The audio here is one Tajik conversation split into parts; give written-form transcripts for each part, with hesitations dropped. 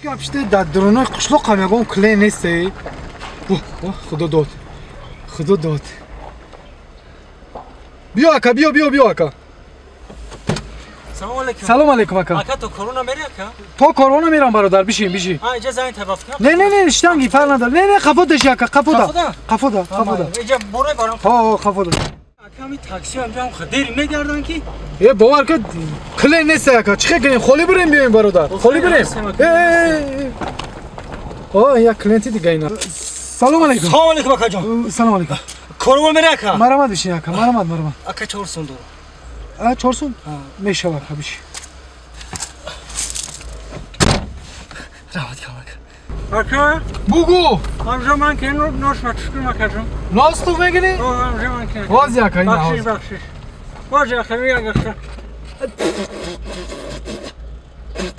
Чӣ гап шуда дар дурунои қишлоқ ҳам ягон клиент нест? Худо дод. Худо дод. Биё ака, биё, биё, биё ака. Салом алейкум. Салом алейкум ака. Ака то корона мери ака? То корона мерам бародар, бишин, бишин. А, иҷа занг таваф кунам? Не, не, не, штанги фарқ надорад. Не, не, қафо даши ака, қафо да. Қафо да, қафо да. Иҷа борай барам. Ҳо, ҳо, қафо да. Ака ми такси ҳам ҷам дер мегардан ки? Е, бовар кун, клиент нест ака. Чӣ кунем? Холӣ бирем биёем бародар. Холӣ бирем. Э, о, як клиенти дига ина. Салом алейкум. Салом алейкум ака ҷон. Салом алейкум. Корвон мери ака? Марамат бишин ака, марамат, марамат. Ака 4 сум дорам. А, 4 сум? Мешава ака, бишин. Раҳмат кам ака. Ака? Бугу! Ҳамҷо ман ки нош матушкум ака ҷон. Нос ту мегирӣ? О, ҳамҷо ман ки. Вози ака, ина. Бахшиш, бахшиш. Вози ака, мега ака.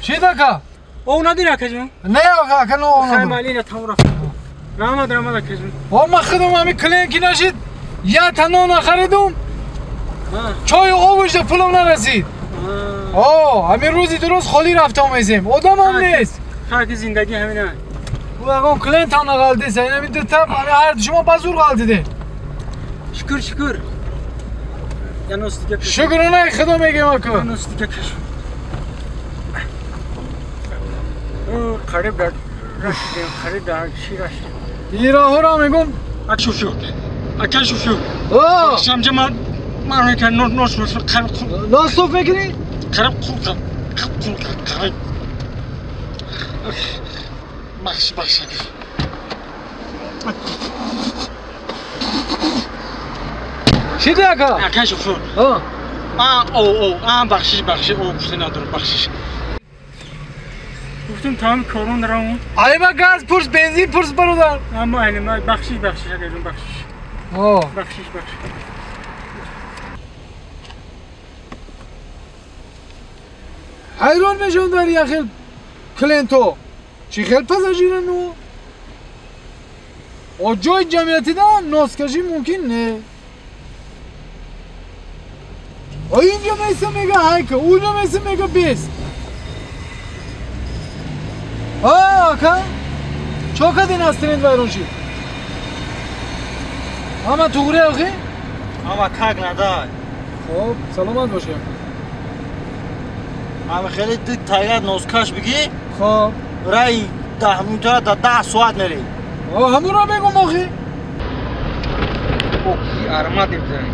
Чид ака? О, надир ака ҷон. Не ака, ака, но. Хай малина там рафт. Раҳмат, раҳмат ака ҷон. О, ман худам ҳамин клиент ки нашид, як та нон нахаридум. Чою обушда пулам нарасид. О, ҳамин рӯзи дуруст холӣ рафта омезем. Одамам нест. Хаки зиндагӣ ҳамина. Ӯ ягон клиент ҳам нағалтиса. Ин ҳамин дута ҳамин ҳар шумо ба зур ғалтиде. Шукр, шукр. Я нос дига каш. Шукронаи худо мегем ака. Я нос дига каш. О, қариб дар рашидем, қариб дар чӣ рашидем. Ираҳоро мегум. Ака шофёр. Ака шофёр. О! Шамҷа ман ман нос нос нос қариб нос суф мекунӣ? Қариб қул қул қариб. Бахш, бахш. Чиди ака? Ака шофёр. О. А, о, о, а, бахшиш, бахшиш, о, гуфта надорам, бахшиш. Гуфтам тамоми корон дарам. Айма газ пурс, бензин пурс бародар. Аммо айма бахшиш, бахшиш, ака ҷон, бахшиш. О. Бахшиш, бахшиш. Ҳайрон мешавам дар як хел клиенто. Чӣ хел пассажира ну? О ҷои ҷамъиятида носкашӣ мумкин не. О инҷо меса мега ҳайка, уҷо меса мега бест. А, ака? Чо кардин аз тренд вайрон шид? Ҳама туғри охи? Ҳама как надай. Хоб, саломат бошӣ. Ҳама хеле ду тайяр носкаш бигӣ? Хоб. Рай 10 минута да 10 соат мери. О, ҳамонро мегум охи. О, ки аромат мезанад.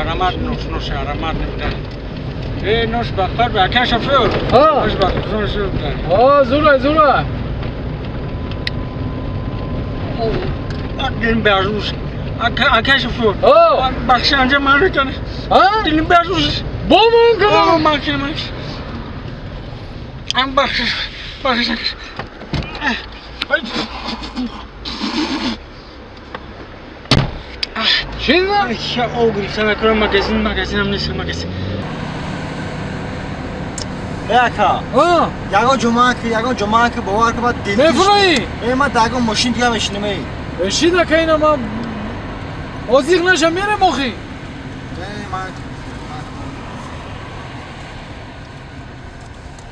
Аромат нош нош аромат мезанад. Э, нош бахтар ака шофёр. Нош бахтар, нош бахтар. О, зура, зура. Дилим бежуш. Ака, ака шофёр. О, бахши анҷа ман рекана. А? Дилим бежуш. Бомон кардам. О, ман кардам. Ам бахшиш, бахшиш. Чиза? Я об гирифта накунам магазин, магазинам нест, магазин. Э, ака. А? Ягон ҷумъа ки, ягон ҷумъа ки бовар кун бад дил. Мефурӣ? Э, ман дар ягон мошин дига мешинам эй. Шид ака ина ман озиқ нашам мерем охи. Не, ман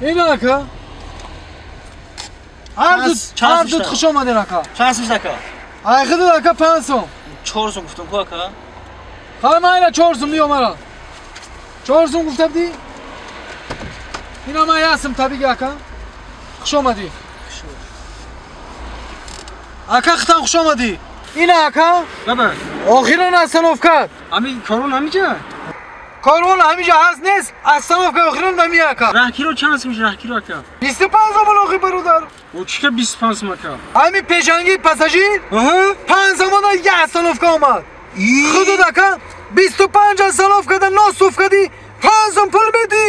ина ака. Ҳар дуд хуш омадед ака. Чанд сум ака? Ай худат ака 5 сум. 4 сум гуфтам ку ака? Хай ман ина 4 сум биё мара. 4 сум гуфта будӣ? Ина ман ясм табиги ака. Хуш омадӣ. Ака хитан хуш омадӣ. Ина ака? Баба. Охирон остановка. Ами корон ҳамиҷа? Корвон ҳамиҷа ҳаст нест? Остановка охирон дами ака. Раҳкиро чанд сум раҳкиро ака? 25 сомон охи бародар. О чӣ ка 25 сум ака? Ҳами пешанги пассажир? Аҳа. 5 сомона як остановка омад. Худут ака 25 остановкада нос суф кардӣ, 5 сом пул медӣ.